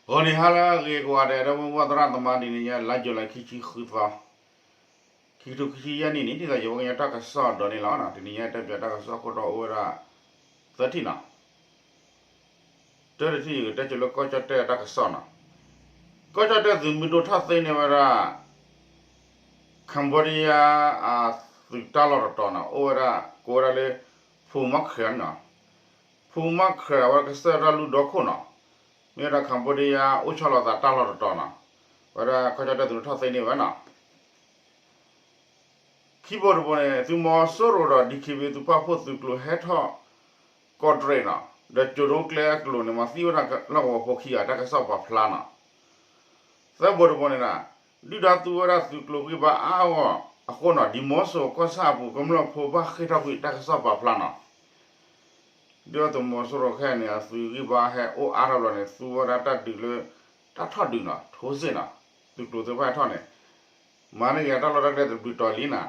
ဂီၤနံၤဟါလၢအဂ့ၤကိးဂၤဒဲး ဒီပုၢ်ဝဲၢ်သရၣ်သမါ တနံၤညါ လါယူၤလံ ခံဆံဃုသီ, ခံကထိခံဆံယဲၢ်နံၣ်န့ၣ် ဒ်သိးယဝဲကညီတၢ်ကစီၣ်ဒိးန့ၣ်လီၤ. တနံၤညါ တၢ်ပၠးတၢ်ကစီၣ်ခိၣ်တီအိၣ်ဝဲဒၣ် သၢထံၣ်နီၤ. တၢ်တထံၣ် ယကတဲဆိလၢကီၢ်ကၠီၣ်တဲၣ်တၢ်ကစီၣ်နီၤ. ကီၢ်ကၠီၣ်တဲၣ်သုးမုၢ်ဒိၣ်ထီၣ်သ့န့ၢ်ဝဲဒၣ် Cambodia အသုးတၢ်လီၢ်တတီၤနီၤ အိၣ်ဝဲဒၣ် ကိးဝဲဒၣ်လၢ Phu Makhra နီၤ. Phu Makhra အဝဲကစၢၢ်တၢ်လုၢ်ဒီခိၣ်နီၤ, မ့ၢ်ဝဲဒၣ် Cambodia အိၣ်ဆီလီၤသးတၢ်လီၢ်တတီၤနီၤ, ဝဲဒၣ်ကီၢ်ကၠီၣ်တဲၣ်သုးမုၢ်ဒိၣ်ထီၣ်သ့န့ၢ်ဝဲနီၤ. ခံဘိတဘိန့ၣ် သုးမီၤစိရိၤဒီး DKBA သုးပာ်ဖှိၣ်သုးကျိၤဟဲထီၣ် ကီးတရံးနီၤ, ဒီးကၠိၤဒိကျဲအကျိၤန့ၣ် မၤသံဝဲဒၣ်လီၢ်ကဝီၤဖိခံဂၤ တၢ်ကစီၣ်ပာ်ဖျါနီၤ. သၢဘိတဘိန့ၣ်ဒီး ဒုၣ်ဒါသူဝဲဒၣ်သုးကျိၤဂံၢ်ဘါအါဂီၢ်အဃိနီၤ ဒံၣ်မိစိၤကီၢ်ဆၣ်အပူၤ ကမျၢၢ်ဖိဘၣ်ဃ့ၢ်ထီၣ်ကွံာ် တၢ်ကစီၣ်ပာ်ဖျါနီၤ. ဒုၣ်ဒါသုးမီၤစိရိၤခဲအံၤန့ၣ် အသုးဂံၢ်ဘါဟဲအိၣ်အါထီၣ်ဘျီန့ၣ် သူဝဲဒၣ်တၢ်ဒုးလၢ တၢ်ထီၣ်ဒုးနီၤ ထိစ့ၣ်နီၤ, သုးကျိၤသ့ၣ်တဖၣ်ထီၣ်န့ၣ် မၤန့ၢ်က့ၤတၢ်လီၢ်တၢ်ကျဲတဘျုးတီၤလံနီၤ.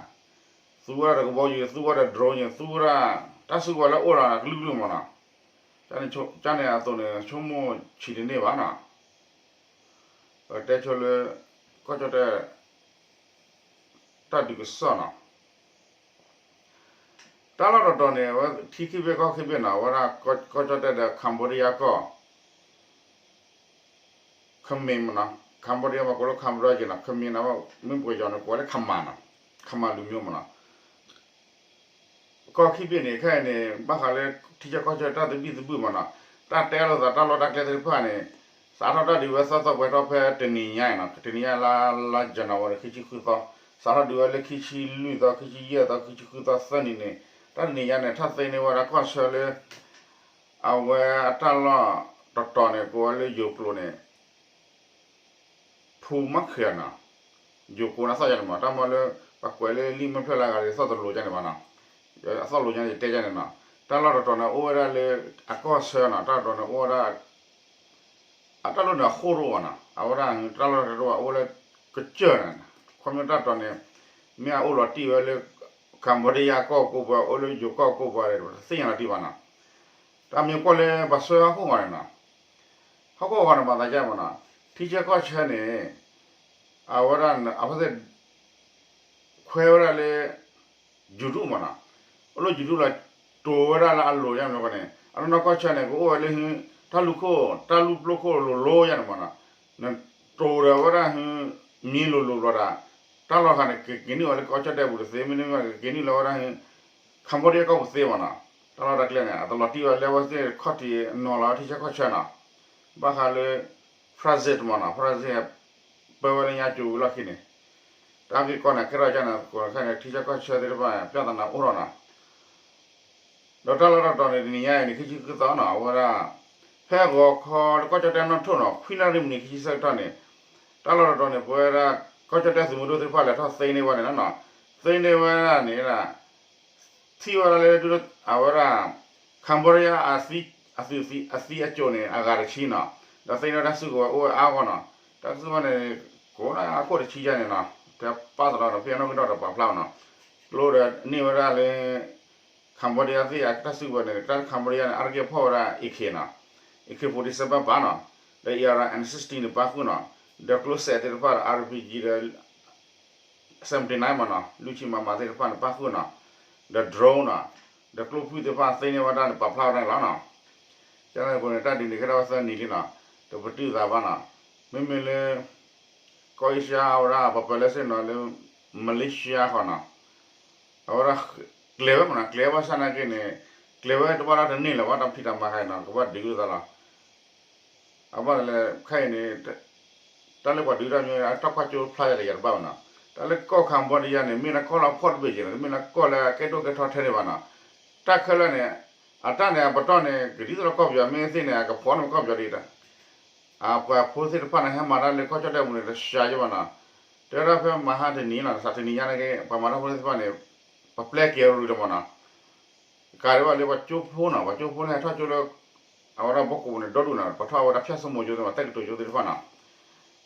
သူဝဲဒၣ်ဒီးကဘီယူၤ သူဝဲဒၣ်ဒီး drone န့ၣ် သူဝဲဒၣ် တၢ်စုကဝဲၤလၢအိၣ်ဒီးကလုာ်ကလုာ်မးနီၤ. ကန့ၣ်အသိးန့ၣ် ဆိကမိၣ်ဆံးတန့ၢ်ဘၣ်နီၤ. ပတဲဆိလၢ ကီၢ်ကၠီၣ်တဲၣ် တၢ်ဒုးကစီၣ်နီၤ. တၢ်လီၢ်တတီၤန့ၣ် အဝဲထံခံဘ့ၣ်ကီၢ်ခံဘ့ၣ်နီၤ, အဝဲဒၣ်ကီၢ်ကၠီၣ်တဲၣ်ဒီး Cambodia ကီၢ် ခမ့ၢ်မနီၤ, Cambodia မ့ၢ်ကိးလၢ Cambodia နီၤ, ခမ့ၢ်နီၤ, မ့ၢ်ပှဲၤယီၤန့ၣ် ကိးလၢ ခမၤနီၤ, ခမၤလူမျိုးမနီၤ. ကီၢ်ခံဘ့ၣ်န့ၣ် ခဲအံၤန့ၣ် ဘၣ်ဃးလၢ ထံဆၢကီၢ်ဆၢတၢ်သဘံၣ်သဘုၣ်မနီၤ, တၢ်တဲလိာ်သးတၢ်လီၢ်တၢ်ကျဲသ့ၣ်တဖၣ်န့ၣ် စးထီၣ်တၢ်ဒုးဝဲသီသီပှဲၤထီၣ်ဖဲတနံၤညါအံၤနီၤ, တနံၤညါလါ လါ January ခံဆံဃုသီ, စးထီၣ်ဒုးဝဲလၢခံဆံလွံၢ်သီ, ခံဆံယဲၢ်သီ, ခံဆံဃုသီ, သၢနံၤန့ၣ်, တၢ်တနံၤညါန့ၣ် ထီၣ်သ့န့ၢ်ဝဲဒၣ်ကီၢ်ဆၢလၢ အဝဲအတၢ်လီၢ်တတီၤန့ၣ် ကိးဝဲလၢယိၤကျိာ်န့ၣ် ဖူမၣ်ချၢၣ်နီၤ, ယိၤကျိာ်န့ၣ်အသီၣ်ယါန့ၣ်မး, တၢ်မ့ၢ်လၢ ပှၤကွဲးလၢလံာ်မဲာ်ဖျၢၣ်လၢအဂၤဒီး သီၣ်တလိၤယါန့ၣ်ဘၣ်နီၤ, အသီၣ်လိၤယါန့ၣ် ယတဲယါန့ၣ်နီၤ, တၢ်လီၢ်တတီၤန့ၣ် အိၣ်ဝဲဒၣ်လၢ အကီၢ်ဆၢနီၤ, တၢ်တတီၤန့ၣ် အိၣ်ဝဲဒၣ် အတၢ်လီၢ်န့ၣ် အဃိၣ်တအိၣ်ဘၣ်နီၤ, အဝဲဒၣ်တၢ်လီၢ်တတီၤအိၣ်လၢ ကစၢၢ်န့ၣ်, ခီဖျိတၢ်တတီၤန့ၣ် မ့ၢ်အအိၣ်လီၤတံၢ်ဝဲလၢ Cambodia ကီၢ်ကိးပှၤ အိၣ်လၢယိၤကီၢ်ကိးပှၤဒီး တသ့ၣ်ညါလီၤတံၢ်ဘၣ်နီၤ, တၢ်မ့ၢ်ကွၢ်လၢပှၤဆှၢဟီၣ်ခိၣ်ဂီၤန့ၣ်နီၤ, ဟီၣ်ခိၣ်ဂီၤန့ၣ် ဘၣ်သးယါမးနီၤ, ထံဆၢကီၢ်ဆၢန့ၣ် အဝဲဒၣ် အဖၢသ့ၣ် ခွဲဝဲဒၣ်လၢ ယူၤဒူၣ်မးနီၤ, အိၣ်လၢယူၤဒူၣ်လီၤ တိၤဝဲဒၣ်လၢအလိၤယါန့ၣ်န့ၣ်, အနီၢ်နီၢ်ကီၢ်ဆၢန့ၣ် ကအိၣ်ဝဲလၢ တၢ်လူၢ်ခိၣ် တၢ်လူၢ်ပျိခိၣ်လိၤလိၤယါန့ၣ်မးနီၤ, နတိၤဒီးဝဲဒၣ် မံလိၤလိၤဘျီဒီး တၢ်လီၢ်တခါန့ၣ် ကက့ၤနုာ်ဝဲလၢကီၢ်ကၠီၣ်တဲၣ်ပူၤတသ့, မ့တမ့ၢ်ကက့ၤနုာ်လီၤဝဲဒၣ် Cambodia ကီၢ်ပူၤသ့မးနီၤ, တၢ်လီၢ်တၢ်ကျဲန့ၣ် အတလီၤတံၢ်ဝဲလၢအဝဲသ့ၣ်ခီၣ်ထံးနီၤလီၤထံဆၢကီၢ်ဆၢနီၤ, ဘၣ်ဃးလၢ Brexit မးနီၤ, Brexit ပၢဝဲလၢညါကၠိဝံၤလီၢ်ခံန့ၣ်, တၢ်ဂ့ၢ်ကီန့ၣ် ကဲထီၣ်ကန့ၣ် ကိးခါန့ၣ် ထံဆၢကီၢ်ဆၢသ့ၣ်တဖၣ်န့ၣ် ပြဿနာအိၣ်ထီၣ်နီၤ, ဒီးတၢ်လီၢ်တတီၤန့ၣ် တနံၤညါအံၤန့ၣ် ခံဆံဃုသီနီၤ, အဝဲဒၣ် ဖဲဂီၤခီလၢကီၢ်ကၠီၣ်တဲၣ်နီၣ်ထိၣ်နီၤ ခွံနၣ်ရံၣ်မံးနံးခံဆံဆၢကတီၢ်န့ၣ်, တၢ်လီၢ်တတီၤန့ၣ် ပဝဲဒၣ် ကီၢ်ကၠီၣ်တဲၣ်သုးမုၢ်ဒိၣ်သ့ၣ်တဖၣ် လဲၤထီၣ်သ့န့ၢ်ဝဲန့ၣ်နီၤ, သ့န့ၢ်ဝဲဒၣ်န့ၣ် ထံၣ်ဝဲဒၣ်လၢ အဝဲဒၣ် Cambodia အသုးသံအကၠိၣ်န့ၣ် အဂၤတဆံနီၤ, ဒီးသ့န့ၢ်ဝဲတၢ်စုကဝဲၤအိၣ်ဝဲအါဂီၢ်နီၤ, တၢ်စုကဝဲၤန့ၣ် ကိးဝဲဒၣ်အခိၣ်တဆံယါန့ၣ်နီၤ, တဲပာ်သးဒီး ဖဲအနီၣ်ဂံၢ်ဒီးတပာ်ဖျါဘၣ်နီၤ, ကျိဒီးန့ၢ်ဝဲဒၣ်လၢ Cambodia သ့ၣ်အတၢ်စုကဝဲၤန့ၣ် တၢ် Cambodia န့ၣ် အါတက့ၢ်ဖီၣ်ဝဲဒၣ် AK နီၤ, AK forty-seven ဘၣ်နီၤ, ဒီး A R M sixteen န့ၣ် ပၣ်ဃုာ်နီၤ, ဒီးကျိစဲးသ့ၣ်တဖၣ်ဒီး RPG ဒီး seventy-nine မးနီၤ, လွံၢ်ဆံ MM သ့ၣ်တဖၣ်န့ၣ် ပၣ်ဃုာ်နီၤ, ဒီး drone နီၤ, ဒီးကျိဖုၣ်သ့ၣ်တဖၣ်သ့န့ၢ်ဝဲဒၣ်န့ၣ် ပာ်ဖျါဝဲဒၣ်န့ၣ်လီၤနီၤ, ကန့ၣ်အဃိန့ၣ် တၢ်ဒုးန့ၣ် ကဲထီၣ်ဝဲသၢနံၤလံနီၤ, တပတုာ်သးဘၣ်နီၤ, မ့မ့ၢ်လၢ ကီၢ်အ့ရှါဝဲဒၣ် ပပၢၤလၢစ့ၢ်နီၤလၢ Malaysia ဃီနီၤ, အဝဲဒၣ် ကျဲၤဝဲမးနီၤ, ကျဲၤဝဲဘၣ်ဆၣ်နာ်က့န့ၣ် ကျဲၤဝဲတဘၣ်လၢတန့ၢ်လၢၤဘၣ် တၢ်ဖံးတၢ်မၤခါအံၤနီၤ, ကဘၣ်ဒုးလိာ်သးလီၤ, အဘၣ်လဲၣ်ခဲအံၤန့ၣ် တၢ်လၢပှၤဒုးတၢ်မ့ၢ် တၢ်ကွၢ်ကၠိဖျါယၤဒီးယၤတဘၣ်ဘၣ်နီၤ, တၢ်လၢကီၢ် Cambodia န့ၣ် မ့ၢ်လၢကီၢ်လၢအဖှီၣ်တဘ့ၣ်က့ၤနီၤ, တမ့ၢ်လၢကီၢ်လၢအကဲဒိၣ်ကဲထီထဲန့ၣ်ဘၣ်နီၤ, တၢ်ခဲလၢာ်န့ၣ် အတၢ်န့ၣ် အပတီၢ်န့ၣ် ကဒ်သိးလၢကီၢ်ပယီၤမ့ၢ်သ့ၣ်န့ၣ် အကဖီၣ်န့ၢ်ကီၢ်ပယီၤဒ်အံၤ အပှၤဖိသ့ၣ်တဖၣ်န့ၣ် ဟဲမၤတၢ်လၢကီၢ်ကၠီၣ်တဲၣ်ပူၤန့ၣ် တစှၤယဲဘၣ်နီၤ, တဲဝဲဒၣ်ဖဲမဟါတနံၤလီၤ စးတနံၤညါန့ၣ်က့ ပှၤမၤတၢ်ဖိသ့ၣ်တဖၣ်န့ၣ် ပပျဲက့ၤရူၤလီၤမးနီၤ, ကးဒံးဘၣ်လၢပှၤကၠိဖိနီၤ, ပှၤကၠိဖိလၢဟဲထီၣ်ကၠိလၢ အဝဲဒၣ်ဘီကီးပူၤန့ၣ် ဒီဒူၣ်နီၤ, ပှၤထီၣ်အဝဲဒၣ်ဖၠၣ်စိမိၤကၠိသ့ၣ်မး တက္ကသိုလ်ကၠိသ့ၣ်တဖၣ်နီၤ,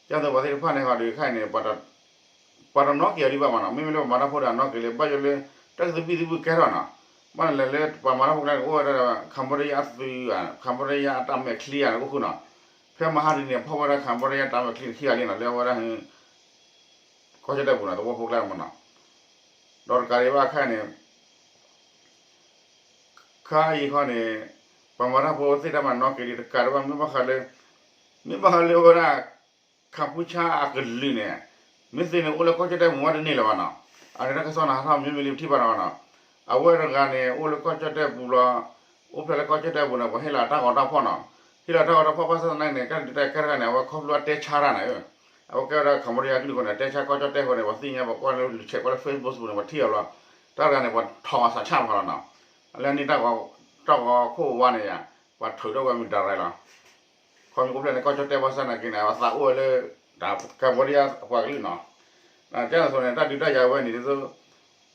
ကၠၢ်သိးပှၤသ့ၣ်တဖၣ်န့ၣ် ဟီဒုးခဲအံၤန့ၣ် ပှၤတနီၣ်က့ၤအီၤဒံးဘၣ်မးနီၤ, မ့မ့ၢ်လၢပှၤမၤတၢ်ဖိဒီးအနီၣ်က့ၤလံ, ဘၣ်ယိၣ်လၢ တၢ်ကသဘံၣ်သဘုၣ်ကဲထီၣ်နီၤ, ဘၣ်န့ၣ်လဲၤလၢပှၤမၤတၢ်ဖိကျါန့ၣ် အိၣ်ဝဲဒၣ် Cambodia အသုး Cambodia အတၢ်မဲာ်ချံဂၤန့ၣ် အိၣ်ဃုာ်နီၤ, ဖဲမဟါတနံၤန့ၣ် ဖီၣ်ဝဲဒၣ် Cambodia တၢ်မဲာ်ချံခံဂၤလံနီၤ လၢအဝဲဒၣ် ကီၢ်ကၠီၣ်တဲၣ်ပူၤနီၤ သဝီဖိကျါန့ၣ်မနီၤ, ဒီးတကးဒံးဘၣ်ခဲအံၤန့ၣ် ခါအံၤခီန့ၣ် ပှၤမၤတၢ်ဖိသ့ၣ်တဖၣ်မးနီၣ်က့ၤဒံးတကးဒံးဘၣ် မ့ၢ်ဘၣ်ဃးလၢ မ့ၢ်ဘၣ်ဃးလၢအဝဲဒၣ် ခၣ်ဖူဆါအကလုာ်န့ၣ် မ့ၢ်သ့န့ၣ် အိၣ်လၢကီၢ်ကၠီၣ်တဲၣ်ပူၤဝဲတန့ၢ်လၢၤဘၣ်နီၤ, အန့ၣ်တၢ်ကစီၣ်နဟးထီၣ်မ့မ့ၢ်လံပထံၣ်ဘၣ်နီၤနီၤ, အဝဲတဂၤန့ၣ် အိၣ်လၢကီၢ်ကၠီၣ်တဲၣ်ပူၤလီၤ, အိၣ်ဖျဲၣ်လၢကီၢ်ကၠီၣ်တဲၣ်ပူၤန့ၣ် ပှၤဟ့ၣ်လီၤတၢ်ဂီၤတၢ်ဖီၣ်နီၤ, ဟ့ၣ်လီၤတၢ်ဂီၤတၢ်ဖီၣ်ဘၣ်ဆၣ်သနာ်က့န့ၣ် ကဲတဂၤန့ၣ် အဝဲခီဖျိအတဲဆါတၢ်န့ၣ် အဝဲကဲဝဲဒၣ် Cambodia ကလုာ်ဃိန့ၣ် တဲဆါကီၢ်ကၠီၣ်တဲၣ်ဃိန့ၣ် ပှၤသ့ၣ်ညါပှၤကွၢ်လၢလူၤဆဲးကွၢ်လၢ Facebook ပူၤန့ၣ် ပှၤထံၣ်အီၤလီၤ, တၢ်တဂၤန့ၣ် ပှၤထီၣ်အသးဆၣ်မးလီၤနီၤ, လၢန့ၣ် တၢ်ဂီၤခိၣ်ဝါန့ၣ်ယါ, ပှၤထုးထီၣ်ဝဲမ့ၢ်ဒၣ်ရၤလီၤ ခီမ့ၢ်အိၣ်ဖျဲၣ်န့ၣ် ကီၢ်ကၠီၣ်တဲၣ်ဘၣ်ဆၣ်သနာ်က့န့ၣ် အသးအိၣ်ဝဲလၢ Cambodia ပှၤကလုာ်နီၤ, ကဲသိးန့ၣ် တၢ်ဒုးတၢ်ယၤဝဲန့ၣ် ဒ်သိး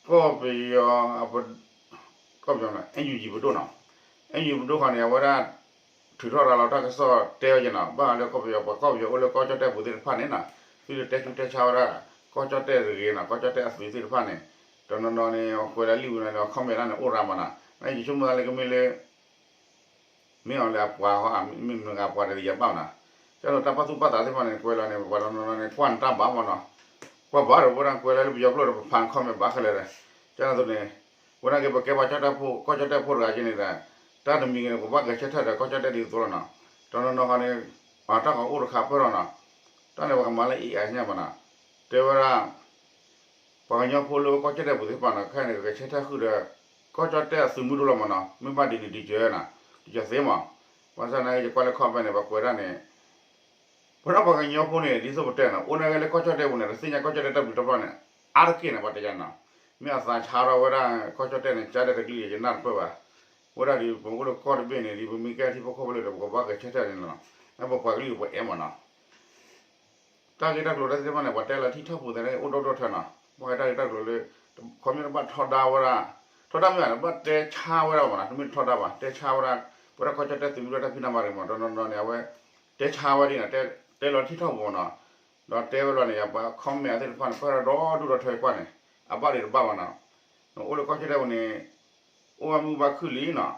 ကီၢ်ပယီၤ ကီၢ်ပယီၤ NUG ပဒိၣ်နီၤ, NUG ပဒိၣ်ဃီန့ၣ် အဝဲဒၣ် ထုးထီၣ်ရၤလီၤတၢ်ကစီၣ်တဲဝဲက့ၤနီၤ, ဘၣ်ဃးလၢကီၢ်ပယီၤ ပှၤကီၢ်ပယီၤအိၣ်လၢကီၢ်ကၠီၣ်တဲၣ်ပူၤသ့ၣ်တဖၣ်န့ၣ်နီၤ, သုတတဲဆူတဲဆါဝဲဒၣ် ကီၢ်ကၠီၣ်တဲၣ်တဂ့ၤနီၤ, ကီၢ်ကၠီၣ်တဲၣ်အသုးသ့ၣ်တဖၣ်န့ၣ်, တနီၤနီၤန့ၣ် ကွဲးလၢလံာ်ပူၤန့ၣ် comment န့ၣ်အိၣ်ရၤမးနီၤ, နယဆိကမိၣ်သးလၢကမ့ၢ်လၢ မ့ၢ်အီၤလၢအပှၤဟီ မ့ၢ်မတၤဂၤပှၤဒီးယၤဘၣ်နီၤ, ကဲသိးတၢ်ပာ်သူၣ်ပာ်သးသ့ၣ်တဖၣ်န့ၣ် ကွဲးလီၤန့ၣ် ပှၤတနီၤနီၤန့ၣ် ကွၢ်န့ၣ်တၢ်ဘၣ်မးနီၤ, ကွၢ်ဘၣ်ဒီး ဝဲဒၣ်ကွဲးလၢလၢပယီၤကျိာ်ဒီး ပဖး comment ဘၣ်ခဲလၢာ်ဒီး, ကဲသိးန့ၣ် ဝဲဒၣ်က့ၤပကဲပှၤကီၢ်ကၠီၣ်တဲၣ်ဖိတဂၤက့ၤန့ၣ်ဒီး တၢ်တမံၤဂ့ၤန့ၣ် ကဘၣ်ဂဲၤဆၢထၢၣ်ဒီး ကီၢ်ကၠီၣ်တဲၣ်ဒ်သိးလီၤနီၤ, တနီၤနီၤဃီန့ၣ် တၢ်ဂီၤအိၣ်တခါပၢၢ်လီၤနီၤ, တၢ်န့ၣ်ပှၤကမၤလၢ AI ညါမးနီၤ, တဲဝဲဒၣ် ပှၤကညီဖိလၢကီၢ်ကၠီၣ်တဲၣ်ပူၤသ့ၣ်တဖၣ်နီၤ ခဲအံၤန့ၣ် ကဂဲၤဆၢထၢၣ်ဃုာ်ဒီး ကီၢ်ကၠီၣ်တဲၣ်အသုးမုၢ်ဒိၣ်လီၤမးနီၤ, မ့ၢ်ဘၣ်ဒ်န့ၣ်ဒ်ကၢၤနီၤ, ဒ်ကၢၤသ့မး, ဘၣ်ဆၣ်သနာ်က့ ယကွၢ်လၢ comment န့ၣ် ပှၤကွဲးဒၣ်န့ၣ် ပဝဲဒၣ်ပှၤကညီဖိန့ၣ် ဒ်သိးပတဲနီၤ အိၣ်နာ်က့လၢကီၢ်ကၠီၣ်တဲၣ်ပူၤန့ၣ် တသ့ၣ်ညါကီၢ်ကၠီၣ်တဲၣ်တၢ်ဘျုးတၢ်ဖှိၣ်န့ၣ် အါတက့ၢ်န့ၣ် ပှၤတဲယါနီၤ, မ့ၢ်အသးဆါထီၣ်ဝဲဒၣ် ကီၢ်ကၠီၣ်တဲၣ်န့ၣ် ကၠီၣ်တဲၣ်တကလုာ်ယနၢ်တပၢၢ်ဘၣ်, ဝဲဒၣ်ဒ်ပအိၣ်လၢကီၢ်တဘ့ၣ်န့ၣ် ဒ်ပမ့ၢ်ကဲထံဖိကီၢ်ဖိလၢဒီး ပကဘၣ်ဂဲၤဆၢထၢၣ်န့ၣ်လီၤ, ပပှၤကလုာ်ပအဲၣ်မးနီၤ တၢ်ဂ့ၢ်တၢ်ကျိၤတၢ်သ့ၣ်တဖၣ်န့ၣ် ပှၤတဲလီၤထံထီၣ်ပူၤသးန့ၣ် အိၣ်ဒိၣ်ဒိၣ်ထၢနီၤ, ဘၣ်ဃးတၢ်ဂ့ၢ်တၢ်ကျိၤလၢ ခီမ့ၢ်တဘၣ်ထီဒါဝဲဒၣ်, ထီဒါမ့ၢ်ဘၣ်န့ၣ် ဘၣ်တဲဆါဝဲဒၣ်မးနီၤ, တမ့ၢ်ထီဒါဘၣ် တဲဆါဝဲဒၣ်, ပဝဲဒၣ်ကီၢ်ကၠီၣ်တဲၣ်သုးမုၢ်ဒိၣ်တၢ်ဖံးတၢ်မၤရံမး တနီၤနီၤန့ၣ် အဝဲ တဲဆါဝဲဒၣ်နီၤ, တဲလီၤထံထီၣ်ပူၤမးနီၤ, ဒီးတဲဝဲလီၤန့ၣ် ယပှၤ comment သ့ၣ်တဖၣ်န့ၣ် ကွၢ်ဒီဒူၣ်ဒီထၢကွၢ်န့ၣ်, အဘၣ်ဒံးတဘၣ်မးနီၤ, နအိၣ်လၢကီၢ်ကၠီၣ်တဲၣ်ပူၤန့ၣ် အိၣ်ဘၣ်မုာ်ဘၣ်ခုၣ်လံနီၤ,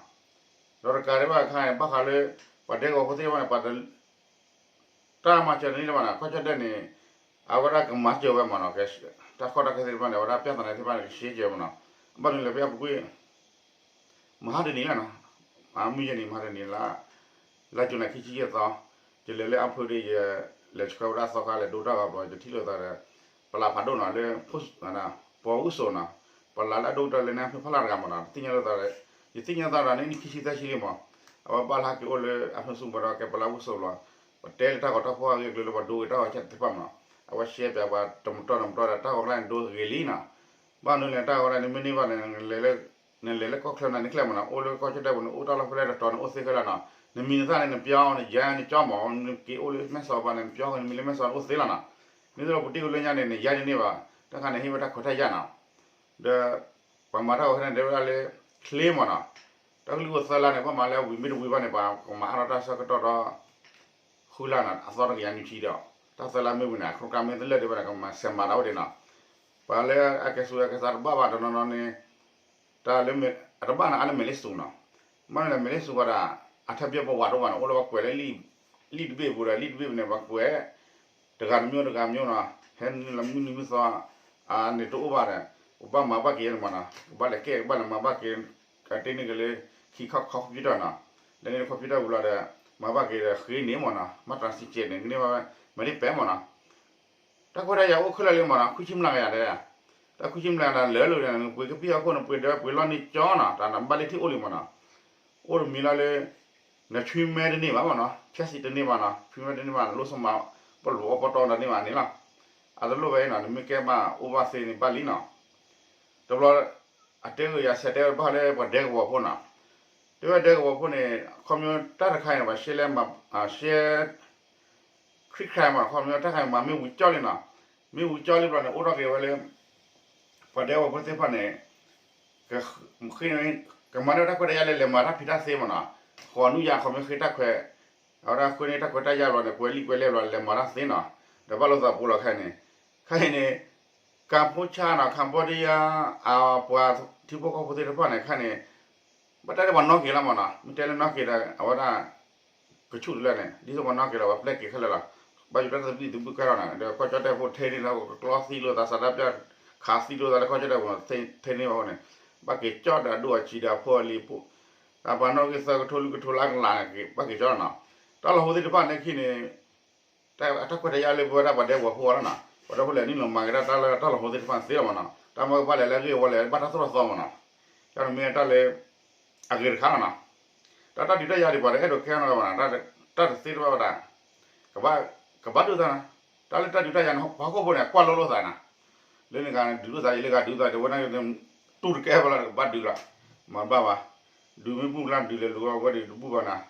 ဒီးတကးဒံးဘၣ်အခါန့ၣ် ဘၣ်ဃးလၢ ပှၤဒဲကဝီၤဖိသ့ၣ်တဖၣ်န့ၣ် ပှၤ တၢ်မၤစၢၤတန့ၢ်လၢၤဘၣ်နီၤ, ကီၢ်ကၠီၣ်တဲၣ်န့ၣ် အဝဲဒၣ်ကမၤစၢၤဝဲမးနီၤ, တၢ်ကီတၢ်ခဲသ့ၣ်တဖၣ်န့ၣ် အဝဲဒၣ် ပြဿနာ သ့ၣ်တဖၣ်န့ၣ် ကရှဲကၢၤမးနီၤ, ဘၣ်မနုၤလဲၣ် ဖဲအပူၤကွံာ် မဟါတနံၤလီၤနီၤ, မုၢ်ယဲၢ်နံၤ မဟါတနံၤလါ, လါယူၤလံ ခံဆံယဲၢ်သီ, ယလဲၤလၢအဖၢဒ်ယ လဲၤဆှၢဝဲဒၣ်သီခါ လဲၤဒိတၢ်ဂီၤဘျီ ယထံၣ်လိာ်သးဒီး ပလးဖးဒိၣ်နီၤ လၢ ပှၤအိၣ်ဆိးနီၤ, ပလးလၢအဒိၣ်ကတၢၢ်လၢန့ၣ် အဖၢဖီလာ်တဂၤမးနီၤ, သ့ၣ်ညါလိာ်သးဒီး ယသ့ၣ်ညါသးဒီးန့ၣ် နံၣ်ခံဆံသၢဆံလံမး, အဝဲဘၣ်လၢဟဲက့ၤအိၣ်လၢအဖၢဆူၣ်ဘၣ်ဒီး ကဲပလးအိၣ်ဆိးဘျီ, ပတဲလၢတၢ်ဂီၤတၢ်ဖီၣ်အဂ့ၢ်အကျိၤလၢပှၤဒိဂ့ၤတၢ်ဂီၤဆၢသ့ၣ်တဖၣ်မးနီၤ, အဝဲရှဲပၠးပှၤတမတီၢ်တမတီၢ်ဒီး တၢ်ဂီၤကျါန့ၣ်ဒိဂ့ၤလံနီၤ, ဘၣ်မနုၤလဲၣ် တၢ်ဂီၤကျါန့ၣ် မ့ၢ်န့ၢ်ဘၣ်န့ၣ် နလဲၤလၢကီၢ်ချၢနၤန့ၣ်ချဲမးနီၤ, အိၣ်လၢကီၢ်ကၠီၣ်တဲၣ်ပူၤန့ၣ် အိၣ်တၢ်လီၢ်ဖဲလဲၣ်တတီၤန့ၣ်အိၣ်သ့ခဲလၢာ်နီၤ, နမံၤနသၣ်န့ၣ် နပျီနယါနကၠီမး, နက့ၤအိၣ်လၢမဲၢ်ဆီးဘၣ်န့ၣ် နပျီနမံၤလၢမဲၢ်ဆီးန့ၣ်အိၣ်သ့လီၤနီၤ, မ့ၢ်သိးဒီးပူၤတ့ၢ်ကလၢညါန့ၣ် နယါတန့ၢ်ဘၣ်, တၢ်ခါန့ၣ်ဟ့ၣ်ဝဲတၢ်ခွဲးတၢ်ယာ်နီၤ, ဒီး ပှၤမၤတၢ်ဂီၤခဲန့ၣ် တဲဝဲဒၣ်လၢ ချ့မးနီၤ, တၢ်ကလုၢ်အိၣ်သၢလါန့ၣ် ပှၤမၤလၢဝံၤမ့ၢ်တဝံၤဘၣ်န့ၣ် ပှၤကမၤအါထီၣ်တၢ်ဆၢကတီၢ်ဒီး ဃုလါနီၤ အသီတကယၤနွံဆံဒီး တၢ်သၢလါမ့ၢ်ဝံၤန့ၣ် အ program မ့ၢ်တလၢာ်ဒံးဘၣ်န့ၣ် ကမၤစဲးမၤတၢ်ဝဲဒၣ်နီၤ, ပှၤလၢအကဲဆူးအကဲဆါတဘၣ်ဘၣ် တနီၤနီၤန့ၣ် တၢ်လၢ အတဘၣ်န့ၣ် အါလၢမဲာ်လ့စူၤနီၤ, မ့ၢ်လၢမဲာ်လ့စူၤဝဲဒၣ် အထၢၣ်ပၠီပဝးတအိၣ်ဘၣ်န့ၣ် အိၣ်လၢပှၤကွဲးလၢ လံာ်တဘ့ၣ်ပူၤဒီး လံာ်တဘ့ၣ်ပူၤန့ၣ် ပှၤကွဲး တဂၤတမံၤတဂၤမံၤနီၤ, ဟဲနုာ်လီၤမုၢ်နံၤမုၢ်သီ အန့ၣ်တအိၣ်ဘၣ်ဒီး ပဘၣ်မၤဘၣ်က့ၤန့ၣ်မးနီၤ, ပဘၣ်လဲၤကဲကဘၣ်လဲၤမၤဘၣ်က့ၤ ကတ့န့ၢ်က့ၤလၢ ခံခီ computer နီၤ, လဲၤန့ၢ် computer ပူၤလီၤဒီး မၤဘၣ်က့ၤဒီးဃ့န့ၢ်မးနီၤ, မၤတၢ်စံးကဲးန့ၣ် ကန့ၢ်ဘၣ်ဝဲ မၤဒ်ပဲာ်မးနီၤ တၢ်ခွဲးတၢ်ယာ်အိၣ်ခဲလၢာ်လံမးနီၤ, ခွံဆံမျးကယၤတဲ, တၢ်ခွံဆံမျးကယၤဒီးလၢာ်လၢာ်န့ၣ် ပှ့ၤကပံၢ်ဟီၣ်ခိၣ်န့ၣ် ပှ့ၤဒီးပှ့ၤလီၢ်န့ၢ်ကၠီနီၤ, တၢ်နဘၣ်လၢထံၣ်အိၣ်လံမးနီၤ, အိၣ်တမံၤလီၤလၢ နဆွံမဲတန့ၢ်ဘၣ်မးနီၤ, ဖျၢၣ်စံးတန့ၢ်ဘၣ်နီၤ, ဆွံမဲတန့ၢ်ဘၣ် လိၣ်စမး ပလိာ်အီပီတီဒီးန့ၢ်ဘၣ်န့ၣ်လီၤ, အတလိၣ်ဝဲအံၤနီၤ နမ့ၢ်ကဲဘၣ်အိၣ်ဘၣ်သ့န့ၣ်ဘၣ်လံနီၤ, တဘျီ အတဲဂ့ၤယၤဆဲးတဲဝဲဘၣ်လၢပှၤဒဲကဝီၤဖိနီၤ, တဲဝဲဒဲကဝီၤဖိန့ၣ် ခီပညီတၢ်တခါအံၤန့ၣ် ပှၤရှဲလဲၣ် ရှဲ ခရံာ်ခရံာ်မး ခီပညီတၢ်ခါအံၤမး မ့ၢ်ဝံၤကၠီလံနီၤ, မ့ၢ်ဝံၤကၠီလံဘျီန့ၣ် အိၣ်ထီၣ်က့ၤဝဲလၢ ပှၤဒဲကဝီၤဖိသ့ၣ်တဖၣ်န့ၣ် ကမၤန့ၢ်ဝဲတၢ်ခွဲးတၢ်ယာ်လၢလဲၤမၤတၢ်ဖံးတၢ်သ့မးနီၤ, ဃိးနုၢ်ယါခီပညီဃ့တၢ်ခွဲး, အဝဲဒၣ်ဃ့န့ၢ်တၢ်ခွဲးတၢ်ယာ်ဘျီန့ၣ် ကွဲးလံာ်ကွဲးလဲၢ်ဘျီ လဲၤမၤတၢ်သ့နီၤ, ဒီးဘၣ်လိာ်သးပူၤလီၤခဲအံၤန့ၣ်, ခဲအံၤန့ၣ် ကၣ်ဖိဆါနီၤ Cambodia အပှၤထံဖိကီၢ်ဖိသ့ၣ်တဖၣ်န့ၣ် ခဲအံၤန့ၣ် ဘၣ်တဲလၢပှၤနီၣ်က့ၤလီၤမးနီၤ, မ့ၢ်တဲလၢနီၣ်က့ၤဒီး အဝဲဒၣ် ကဆူၣ်တလၢန့ၣ် ဒ်သိးပှၤနီၣ်က့ၤဒီးပှၤပျဲက့ၤခဲလၢာ်လီၤ. ဘၣ်ယိၣ်တၢ်သဘံၣ်သဘုၣ်ကါထီၣ်န့ၣ် ဒီးကီၢ်ကၠီၣ်တဲၣ်ဖိထဲန့ၣ်လၢကကျီသံလိာ်သး ဆန္ဒပြ ခးသံလိာ်သးလၢကီၢ်ကၠီၣ်တဲၣ်ပူၤန့ၣ် ထဲန့ၣ်ဘၣ်အဃိန့ၣ် ဘၣ်က့ၤကၠီၣ်ဒီးအဒိၣ်အဆံးဒီးအဖိအလံၤဖိ ပှၤနီၣ်ဂံၢ်သၢကထိလွံၢ်ကထိလၢကလးန့ၣ် ဘၣ်က့ၤကၠီၣ်လီၤနီၤ. တၢ်လီၢ်ဟိသ့ၣ်တဖၣ်န့ၣ်ခံန့ၣ် တၢ်အတၢ်ခွဲးတၢ်ယာ်လၢပဝဲဒၣ်ပှၤဒဲကဝီၤဖိအီၤလီၤနီၤ ပှၤဒဲဖိလဲၣ်နံၣ်လီၤမၤက့ၤတၢ်တၢ်လၢတၢ်လီၢ်ဟိသ့ၣ်တဖၣ်န့ၣ်သ့လီၤမးနီၤ တၢ်မ့ၢ်ကဘၣ်လဲၤလၢအဂ့ၢ်ဝီလဲၣ် ဘၣ်တၢ်သိၣ်တၢ်သီမးနီၤ တၢ်မ့ၢ်တၢ်လၢ အဂ့ၤတခါလီၤနီၤ တၢ်တၢ်ဒုးတၢ်ယၤဒံးပှၤဒီးအဲၣ်ဒိးကဲထီၣ်ဝဲဒၣ် တၢ်တသ့တဘၣ်ဝဲဒၣ် ကဘၣ်ဒုးသး တၢ်လၢတၢ်ဒုးတၢ်ယၤန့ၣ် ပှၤဟီၣ်ခိၣ်ဖိန့ၣ် ကွၢ်လိလိာ်သးနီၤ လၢန့ၣ်ဂၤန့ၣ် ဒုးလိာ်သး ယလၢဂၤဒုးသး တဲဝဲဒၣ် တူၢ်တကဲဘၣ်လီၤ ကဘၣ်ဒုးလီၤ မၤတဘၣ်ဘၣ် ဒုးမ့ၢ်ဘူၣ်လၢဒုးလဲၤလူၤဝဲဒီးတဘူၣ်ဘၣ်နီၤ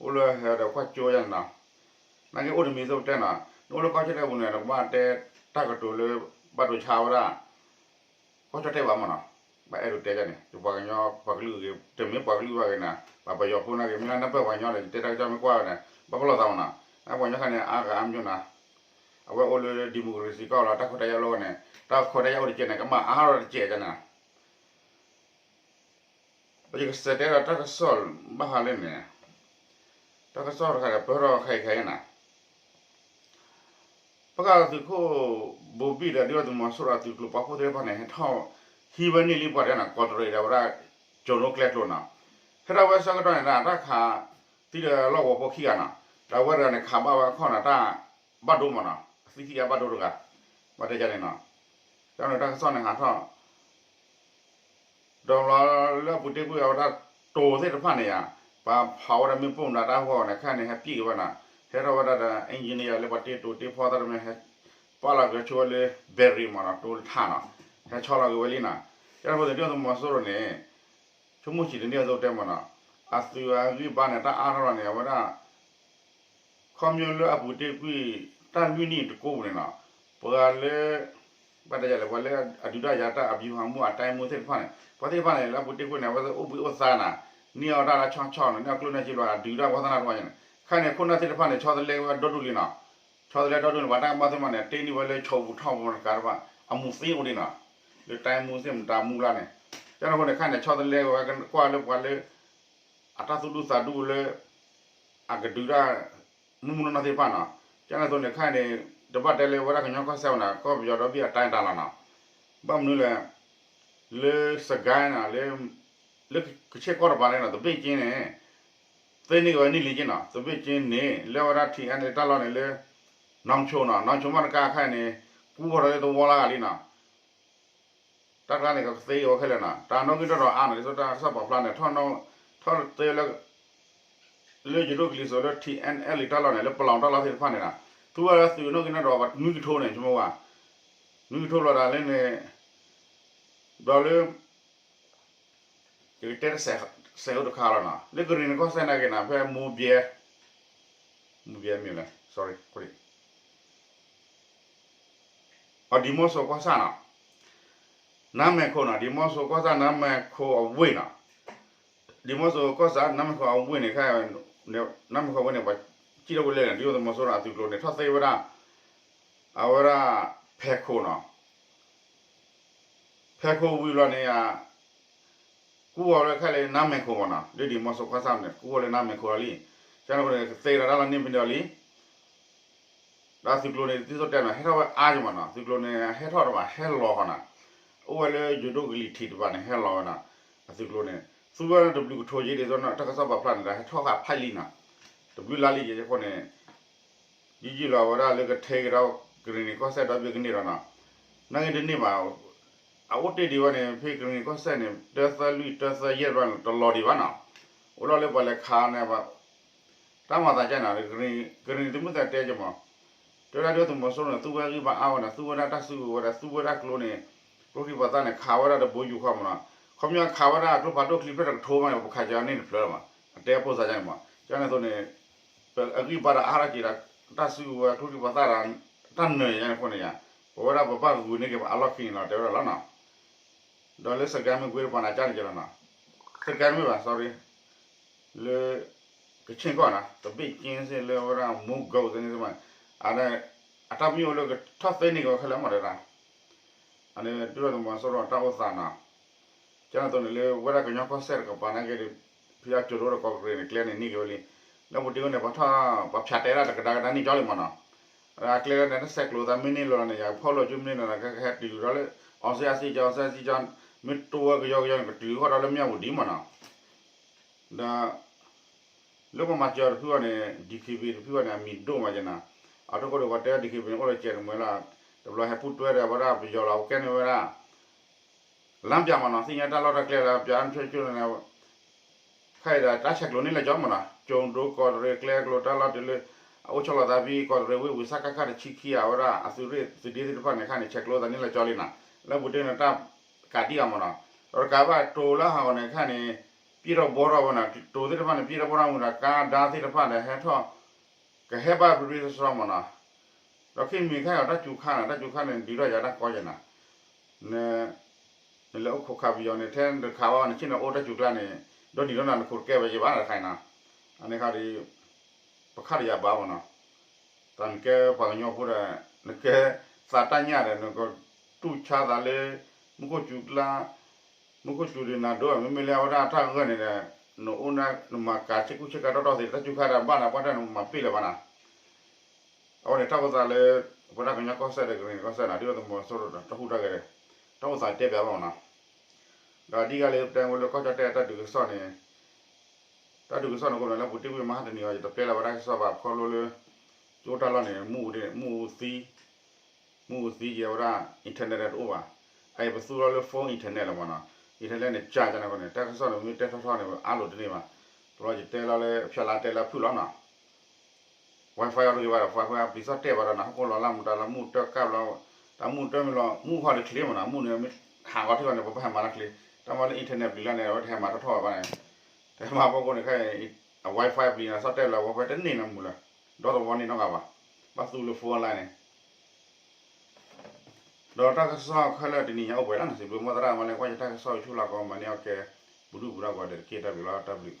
အိၣ်လၢဟဲဒီးကွၢ်ကၠိယါန့ၣ်နီၤ နာ်က့အိၣ်တမံၤသိးပတဲနီၤ နအိၣ်လၢကီၢ်ကၠီၣ်တဲၣ်ပူၤန့ၣ် နကဘၣ်တဲတၢ်ကတိၤလၢ ဘၣ်တိၢ်ဆါဝဲဒၣ် ကီၢ်ကၠီၣ်တဲၣ်ဘၣ်မးနီၤ ဘၣ်အဲၣ်ဒိးတဲဒ်န့ၣ် ယပှၤကညီပှၤကလုာ်ဂ့ၤ တမ့ၢ်ပှၤကလုာ်ဘၣ်ဂ့ၤနီၤ ဘၣ်ပယီၤဖိနာ်က့ မ့ၢ်လၢနပၢၢ်ပှၤကညီဒီး ယတဲတၢ်ကစီၣ်မ့ၢ်ကွၢ်ဝဲန့ၣ် ဘၣ်ပလီၢ်သးမးနီၤ နပှၤကညီခါန့ၣ် အါဂၤအါမးနီၤ အဝဲအိၣ်လၢ democracy ကီၢ်လီၤ တၢ်ခွဲးတၢ်ယာ်လီၤဝဲန့ၣ် တၢ်ခွဲးတၢ်ယာ်အိၣ်တကဲန့ၣ် ကမၣ်အါထီၣ်တကဲဒ်န့ၣ် ဒီးယကစးတဲဒီးတၢ်ကစီၣ်ဘၣ်ဃးလၢန့ၣ် တၢ်ကစီၣ်တခါဒီး ပၢၢ်ထီၣ်ခဲအံၤခဲအံၤနီၤ ပကသုးခိၣ်ဘိဘံၣ်ဒီး ဒုၣ်ဒါသုးမီၤစိရိၤအသုးကျိၤပာ်ဖှိၣ်သ့ၣ်တဖၣ်န့ၣ် ဟဲထီၣ်ဟံးဝဲန့ၢ်လံပှၤဒီးနီၤ ကီးတရံးဒီးဝဲဒၣ် ကၠိၤဒိၣ်ကျဲကျိၤနီၤ ဟဲထီၣ်ဝဲဆၢကတီၢ်န့ၣ်ဒီး တၢ်ခးသံဒီးလီၢ်ကဝီၤဖိခံဂၤနီၤ ဒီးအဝဲတဂၤန့ၣ် ခးဘၣ်ဝဲအခီၣ်န့ၣ် တၢ်ဘၣ်ဒိမးနီၤ အသံခံဂၤဘၣ်ဒိတဂၤ ဘၣ်တဲဒ်န့ၣ်နီၤ တၢ်န့ၣ်တၢ်ကစီၣ်န့ၣ်ဟးထီၣ် ဒီးလီၤလၢအပူၤတ့ၢ်ကွံာ်အဝဲဒၣ်တိၤသ့ၣ်တဖၣ်န့ၣ်ယါ, ပှၤဖးဝဲဒၣ်မ့ၣ်ပိၢ်မတၤတၢ်ဟူန့ၣ် ခဲအံၤန့ၣ် ဟဲပံၣ်က့ၤဝဲနီၤ, ဟဲထီၣ်ဝဲဒၣ်ဒီး engineer လၢပှၤတ့တိၤတ့ဖီသၣ်တမံၤ ဟဲပာ်လီၤက့ၤဆိဝဲလၢ barrel မးနီၤ, တိၤလၢထးနီၤ, ဟဲဆီလီၤက့ၤဝဲလံနီၤ, ကဲထီၣ်ဖိသ့ၣ် ဒုၣ်ဒါသုးမီၤစိရိၤန့ၣ် ဆိကမိၣ်ဆံးတန့ၢ်အသိးတဲမးနီၤ, အသုးအဂံၢ်ဘါန့ၣ် တၢ်အါထီၣ်လီၤန့ၣ် အဝဲဒၣ် ခီဖျိလၢအပူၤတ့ၢ်ကွံာ် တၢ်လွံၢ်နံၣ်တကိးပူၤန့ၣ်နီၤ, ပှၤလၢ ဘၣ်တဲယၤလဲၣ် ပှၤလၢအဒုးတၢ်ယၤတၢ်အဗျူဟာမှူး အတိုင်းမှူးသ့ၣ်တဖၣ်န့ၣ် ပှၤသ့ၣ်တဖၣ်န့ၣ် လၢအပူၤတ့ၢ်ကွံာ်န့ၣ် အဝဲသ့ၣ်အိၣ်ဘှံးအိၣ်သါနီၤ, န့ၢ်အီၣ်တၢ်လၢဆီဆီန့ၣ် န့ၢ်အီၣ်ကျိၣ်န့ၢ်စ့ဘျီ ဒုးတၢ်ပှၤသၣ်နါတဝီညါန့ၣ် ခဲန့ၣ် ခိၣ်နၢ်သ့ၣ်တဖၣ်န့ၣ် ဆီတလဲဝဲဒီဒူၣ်လံနီၤ, ဆီတလဲဒီဒူၣ်န့ၣ် ပှၤတၢ်ကမၣ်သ့ၣ်တဖၣ်န့ၣ် တ့န့ၢ်ဝဲလၢဆိပူၤထီၣ်ပူၤတကးတဘၣ် အမူးသ့အိၣ်ဒံးနီၤ, လၢတိုင်းမှူးသ့ၣ်မတၤမူလၢ်န့ၣ်, ကဲထီၣ်ဖိန့ၣ် ခဲန့ၣ် ဆီတလဲဝဲကွၢ်လၢပှၤလၢ အတၢ်သူၣ်ဒူသးဒူလၢ အကဒုးတၢ် မုၢ်မုၢ်နီၢ်နီၢ်သ့ၣ်တဖၣ်နီၤ, ကန့ၣ်အသိးန့ၣ် ခဲအံၤန့ၣ် တဘၣ်တဲလၢဝဲဒၣ်ကညီကီၢ်စဲၣ်ဝဲနီၤ, ကီၢ်ပယီၤဒီဘ့ၣ်အတၢ်တၢ်လီၤနီၤ, ဘၣ်မနုၤလဲၣ်, လၢစကဲနီၤ, လၢကဆ့ၣ်ကီၢ်တပၤန့ၣ်နီၤ သဘ့ၣ်ကၠ့န့ၣ် သ့န့ၢ်က့ၤဝဲန့ၢ်လံက့နီၤ, သဘ့ၣ်ကၠ့န့ၣ် လၢဝဲဒၣ် ထံၣ်အဲၣ်လ့ တၢ်လီၢ်န့ၣ်လၢ နီၢ်ဆိနီၤ, နီၢ်ဆိမ့ၢ်တကါခဲအံၤန့ၣ် ကူဝဲဒီးလၢသဝီလၢဂၤလံနီၤ တၢ်တခါန့ၣ် ကသ့က့ၤဝဲခဲလၢာ်နီၤ, တၢ်နီၣ်ဂံၢ်နီၣ်ဒွးအါနီၤ, ဒ်သိးတၢ်ကစီၣ်ပာ်ဖျါန့ၣ် ထီၣ်သ့လၢ လၢယဒိၣ်ကလံၤစိးလၢ ထံၣ်အဲၣ်လ့ တၢ်လီၢ်န့ၣ် လၢပလီၢ်တၢ်လီၢ်သ့ၣ်တဖၣ်န့ၣ်နီၤ, သူဝဲလၢသုးနီၣ်ဂံၢ်နီၣ်ဒွးပှၤနွံကထိန့ၣ် ဆိကမိၣ်ဝဲ နွံကထိဘျီဒီးလၢန့ၣ် ဘျီလၢ ယကတဲတစဲးအိၣ်တခါလီၤနီၤ, လၢကရံၣ်နံၤကီၢ်စဲၣ်နာ်က့နီၤ ဖဲမိၢ်ဘဲ မိၢ်ဘဲမ့ၢ်လဲၣ် sorry အဒံမီၣ်စိကီၢ်ဆၣ်နီၤ, နါမဲာ်ခိၣ်နီၤ, ဒံမီၣ်စိကီၢ်ဆၣ် နါမဲာ်ခိၣ်အဝ့ၢ်နီၤ, ဒံမီၣ်စိကီၢ်ဆၣ် နါမဲာ်ခိၣ်အဝ့ၢ်န့ၣ် ခဲ နါမဲာ်ခိၣ်အဝ့ၢ်န့ၣ် ပှၤစံၣ်ထီၣ်ဝဲလဲၣ်န့ၣ် ဒုၣ်ဒါသုးမီၤစိရိၤအသုးကျိၤန့ၣ် ထီၣ်သ့ဝဲဒၣ် အဝဲဒၣ် ဖဲခိၣ်နီၤ ဖဲခိၣ်ဝံၤဘျီန့ၣ် ကူဝဲလၢခဲလၢာ်နါမဲာ်ခိၣ်မးနီၤ, လၢဒံမီၣ်စိကီၢ်ဆၣ်န့ၣ် ကူဝဲလၢနါမဲာ်ခိၣ်လီၤလံ, ကန့ၣ်အဃိန့ၣ် ကသ့ဒီးတၢ်လီၢ်န့ၢ်ဖဲန့ၣ်လီၤလံ, ဒီးသုးကျိၤန့ၣ် ဒ်သိးတဲနီၤ ဟဲထီၣ်ဝဲအါယမးနီၤ, သုးကျိၤန့ၣ် ဟဲထီၣ်တဘၣ် ဟဲလီၤဃီနီၤ, အိၣ်ဝဲလၢယိၤဒိၣ်ကလံၤထံးတဘၣ်န့ၣ် ဟဲလီၤဝဲနီၤ, အသုးကျိၤန့ၣ် သူဝဲတဘျုးကထိယ့ဒ်သိးတၢ်ကစီၣ်ပာ်ဖျါန့ၣ်ဒီး ဟဲထီၣ်ဃာ်ဖးလံနီၤ, တဘျုးလါလံယဲၢ်အဃိန့ၣ် ယံာ်ယံာ်လီၤဝဲဒၣ်လၢကထဲက့ၤဒီးကရံၣ်နံၤကီၢ်စဲၣ်ဒီဘ့ၣ်ကန့ၢ်ဒီးနီၤ, နာ်က့တန့ၢ်ဘၣ်, အအိၣ်တ့ၢ်ဒံးဝဲန့ၣ် ဖဲကရံၣ်နံၤကီၢ်စဲၣ်န့ၣ် တၢသၢလွံၢ်တၢသၢယဲၢ်တဘျီန့ၣ် တလီၤဒံးဘၣ်နီၤ, အိၣ်လီၤလၢပှၤလဲၤခးန့ၣ် တၢ်မၤသးကန့ၣ် ကရံၣ်နံၤသုးမုၢ်သးတဲကမး, တဲဝဲဒၣ်ဒုၣ်ဒါသုးမီၤစိရိၤန့ၣ် သူဝဲဂံၢ်ဘါအါဝဲန့ၣ် သူဝဲဒၣ်တၢ်စုကဝဲၤဒီး သူဝဲဒၣ်ကျိန့ၣ် ကျိချံပှၤသၣ်န့ၣ် ခးဝဲဒၣ်တဘိယူၢ်ဃီမးနီၤ, ခီပညီခးဝဲဒၣ်ကျိဖးဒိၣ်ချံဖျၢၣ်တကထိမးန့ၣ် ပခးကန့ၢ်တဖျၢၣ်မး, အတဲပိာ်သးကန့ၣ်မး, ကန့ၣ်အသိးန့ၣ် အဂံၢ်ဘါဒီးအါထီၣ်က့ၤဒီး တၢ်စုကဝဲၤကျိချံပှၤသၣ်ဒီး တၢ်နၢၤညါန့ၣ်အဃိန့ၣ်ယါ, ပဝဲဒၣ်ပဘၣ်ဂုာ်န့ၢ်က့ၤပှၤအလီၢ်ခံန့ၣ်လီၤ တဲဝဲဒၣ်လီၤနီၤ. ဒီးလၢစကဲမ့ၢ်ကွ့တပၤန့ၣ် ကန့ၣ်ကလီၤနီၤ, စကဲမ့ၢ်ဘၣ် sorry လၢ ကဆ့ၣ်ကီၢ်နီၤ သဘ့ၣ်ကၠ့စ့ၢ်လၢဝဲဒၣ် မူကိးသ့ၣ်န့ၣ် အတၢ်ပညိၣ်အိၣ်လၢကထီၣ်သ့န့ၢ်က့ၤဝဲခဲလၢာ်မးတဲဒၣ်, အန့ၣ်ဒုၣ်ဒါသုးမီၤစိရိၤတၢ်အိၣ်သးနီၤ, ကန့ၣ်အသိးန့ၣ်လၢဝဲဒၣ်ကညီကီၢ်စဲၣ်တကပၤနာ်က့ဒီး ဖဲအကၠိၤဒိၣ်ဒီးကီးကရံၣ်န့ၣ် ကျဲန့ၣ်န့ၢ်က့ၤဝဲလံ, လၢပူၤတ့ၢ်ဝဲန့ၣ် ပှၤထီၣ် ပှၤဖၠးတဲဒၣ်တကဒါကဒါန့ၢ်ကၠီလံမ့ၢ်နီၤ, အကျဲလၢန့ၣ် တၢ်ဆဲးကျိးသးမ့ၢ်န့ၢ်လီၤန့ၣ် ယၤဖီၣ်လိာ်ကၠူမ့ၢ်န့ၢ်လီၤန့ၣ် ကဟဲတုၤဒီးလၢ အောင်ဇေယျ အောင်ဇေယျ မ့ၢ်တိဝဲကယီကယီန့ၣ် ကတုၤဃီဒီးလၢမၠၣ်ဝူၤဒံးမ့ၢ်နီၤ, ဒီး လၢပမၤစၢၤတဖုအီၤန့ၣ် DKBA တဖုအီၤန့ၣ် အမံၤဒိၣ်မးက့ၤနီၤ, အထီၣ်ခိၣ်ဒီးပှၤတဲ DKBA န့ၣ် အိၣ်ဒီးစဲးတမှဲၤလီၤ, တဘျီဟဲပူၣ်တွဲဒီးဝဲဒၣ်ပယီၤလီၤ ပကဲန့ၢ်ဝဲဒၣ် လမ်းပြမ့ၢ်နီၤ, သ့ၣ်ညါတၢ်လီၢ်တၢ်ကျဲလၢပျးနဆိဆိန့ၣ် ခဲအံၤဒီးတၢ်ဆဲးကျိးန့ၢ်လၢကၠီမ့ၢ်နီၤ, ကၠိဒိကီးတရံးကျဲကျိၤတၢ်လီၢ်တုၤလၢ အအိၣ်ဆီလီၤသးဖဲကီးတရံးဝ့ၢ်ဝံၤ စကခ တဆံခံ အဝဲဒၣ်အသုးရ့ၣ်သုးဒ့သ့ၣ်တဖၣ်န့ၣ် ခဲန့ၣ် ဆဲးကျိးသးန့ၢ်လၢကၠီလံနီၤ, လၢပူၤတ့ၢ်န့ၣ် တၢ်ကးဒံအီၤမ့ၢ်နီၤ, ဒီးတကးဘၣ်တိၤလၢဟးဂီၤန့ၣ် ခဲန့ၣ် ပျဲၢ်ထီၣ်ဘီထီၣ်ဝဲနီၤ, တိၤသ့ၣ်တဖၣ်န့ၣ် ပျဲၢ်ထီၣ်ဘီထီၣ်ဝဲဒီး ကါဒါသ့ၣ်တဖၣ်ဒီးဟဲထီၣ် ကဟဲဘၣ်ပြံပြံသီသီမ့ၢ်နီၤ, ဒီးခဲမံၤခဲအံၤတၢ်စူၤခါန့ၣ် တၢ်စူၤခါန့ၣ် ဒုးထီၣ်ယၤတၢ်ကီယဲနီၤ, နလဲၤအိၣ်ခိးခးပယီၤန့ၣ် ထဲနတခးဘၣ်န့ၣ် ဆ့ၣ်နီၤအိၣ်တၢ်စူၤကျါန့ၣ် ဒီနံၤဒီနၤနခိးတကဲဘၣ်ယဲဘၣ်တခါအံၤနီၤ, အန့ၣ်ခါဒီး ပခါဒီးယၤဘၣ်မ့ၢ်နီၤ, တၢ်နကဲပှၤကညီဖိဒီး နကဲသးတၢ်ညၣ်ဒီး နကတူၢ်ဆါသးလၢ မူခိၣ်စူၤကျါ မူခိၣ်စူၤဒုးနၤဒိၣ် မ့မ့ၢ်လၢအဝဲဒၣ်တၢ်ဂၢၢ်န့ၣ်ဒီး နအိၣ်န နမၤကၤဆ့ကူဆ့ကၤတီတီသ့ၣ် တၢ်စူၤခါဒီးဘၣ်ဒီး ပှၤတၢ်နမၤပ့ၢ်လၢၤဘၣ်နီၤ, အဝဲန့ၣ်တၢ်အိၣ်သးလၢ ပဝဲဒၣ်ကညီကီၢ်စဲၣ်ဒီးကရ့ၣ်နံၤကီၢ်စဲၣ်နီၤ ဒ်သိးသုးမီၤစိရိၤဒီး တၢ်ဟူးတၢ်ဂဲၤဒီး တၢ်အိၣ်သးတဲပၠးဘၣ်မ့ၢ်နီၤ, ဒီးဒ်ဂၤလၢပတဲဝဲလၢကီၢ်ကၠီၣ်တဲၣ်တၢ်ဒုးကစီၣ်န့ၣ် တၢ်ဒုးကစီၣ်န့ၣ် ကိးမံၤလၢ ပူၤတ့ၢ်ဝံၤမဟါတနံၤအံၤ ယတပျဲလၢၤဝဲဒၣ်ကစီၣ်ဘၣ် ခီဖျိလၢ ကၠိတၢ်လီၢ်န့ၣ် မူးသံ မူးသံယဲဝဲဒၣ် internet တအိၣ်ဘၣ်, အအံၤပသူလီၤလၢ phone internet လီၤမ့ၢ်နီၤ, internet န့ၣ် ကၢ်ကန့ၣ်အဃိန့ၣ် တၢ်ကစီၣ်န့ၣ် မ့ၢ်တဲထီထီန့ၣ် အါလိာ်တန့ၢ်ဘၣ်, တဘျီယတဲလီၤလၢ ဖၠၢလါတဲလၢဖုၣ်လီၤနီၤ Wi-Fi အီၤတဂ့ၤဘၣ်ဒီး Wi-Fi အပျံၤသီၣ်တဲာ်ဘၣ်ဒီးနီၤ ဟီၣ်ခိၣ်လီၤလၢမူးတၢ်လၢ မူးတၢ်ကၢ်ဘျီ, တၢ်မူးတၢ်မ့ၢ်လီၤ မူးခီဒီးချ့မ့ၢ်နီၤ မူးန့ၣ်မ့ၢ်ဟးဂီၤထံၣ်လီၤန့ၣ် ပဘၣ်ဟဲမၤတၢ်ချ့, တၢ်မၤလၢ internet ပျံၤလီၤန့ၣ် အဝဲတဟဲမၤထီၣ်ထီၣ်ဘၣ်ဘၣ်န့ၣ်, တဟဲမၤဖီခိၣ်န့ၣ်ခဲအံၤ အ Wi-Fi ပျံၤန့ၣ် သီၣ်တဲာ်လီၤ Wi-Fi တန့ၢ်နီတမူးလၢၤ, ဒီသဝီန့ၢ်နီတဂၤဘၣ်, ဘၣ်သူလၢ phone line န့ၣ် ဒီးတၢ်ကစီၣ်ခဲလၢာ်တနံၤညါအိၣ်ပှဲၤလီၤန့ၣ် စံးဘျုးမိၢ်သရၣ်မၤလၢကွၢ်ယတၢ်ကစီၣ်ဆူလၢကီး မၤန့ၢ်အီၣ်ကဲ ပူၤဒုၣ်ပူၤဒါကိးဂၤဒဲးတက့ၢ် တၢ်ဘျုးလီၤ တၢ်ဘျုး